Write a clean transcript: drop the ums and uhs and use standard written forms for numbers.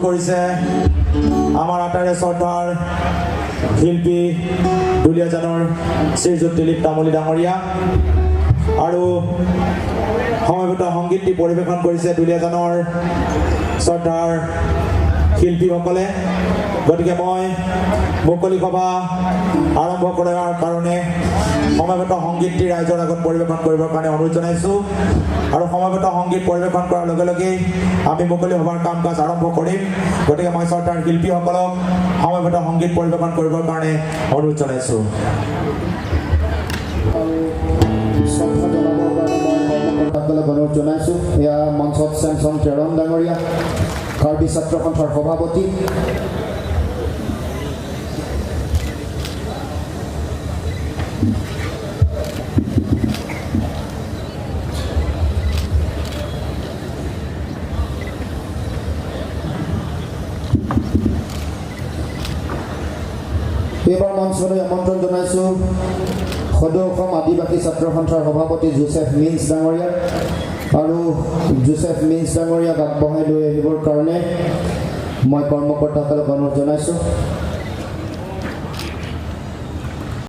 কৰিছে আমাৰ আটাৰে শ্ৰদ্ধাৰ শিল্পী দুলীয়াজানৰ শ্ৰীযুত দিলীপ তামুলী ডাঙৰীয়া আৰু সমবেত সংগীতটি পৰিৱেশন কৰিছে দুলীয়াজানৰ শ্ৰদ্ধাৰ শিল্পীসকলে। গতিকে মই মুকলি সভা আৰম্ভ কৰাৰ কাৰণে সমবেত সংগীতটি ৰাইজৰ আগত পৰিৱেশন কৰিবৰ কাৰণে অনুৰোধ জনাইছোঁ আৰু সমবেত সংগীত পৰিৱেশন কৰাৰ লগে লগেই আমি মুকলি সভাৰ কাম কাজ আৰম্ভ কৰিম। গতিকে মই শ্ৰদ্ধাৰ শিল্পীসকলক সমবেত সংগীত পৰিৱেশন কৰিবৰ কাৰণে অনুৰোধ জনাইছোঁ। শ্ৰদ্ধা জনাবৰ কাৰণে মই কৰ্মকৰ্তাসকলক অনুৰোধ জনাইছোঁ। এয়া মঞ্চত চেমচং টেৰণ ডাঙৰীয়া, কাৰ্বি ছাত্ৰ সন্থাৰ সভাপতি। এইবাৰ মঞ্চলৈ আমন্ত্ৰণ জনাইছোঁ সদৌ অসম আদিবাসী ছাত্ৰ সন্থাৰ সভাপতি জোচেফ মিন্স ডাঙৰীয়াক আৰু জোচেফ মিন্স ডাঙৰীয়াক আগবঢ়াই লৈ আহিবৰ কাৰণে মই কৰ্মকৰ্তাসকলক অনুৰোধ জনাইছোঁ।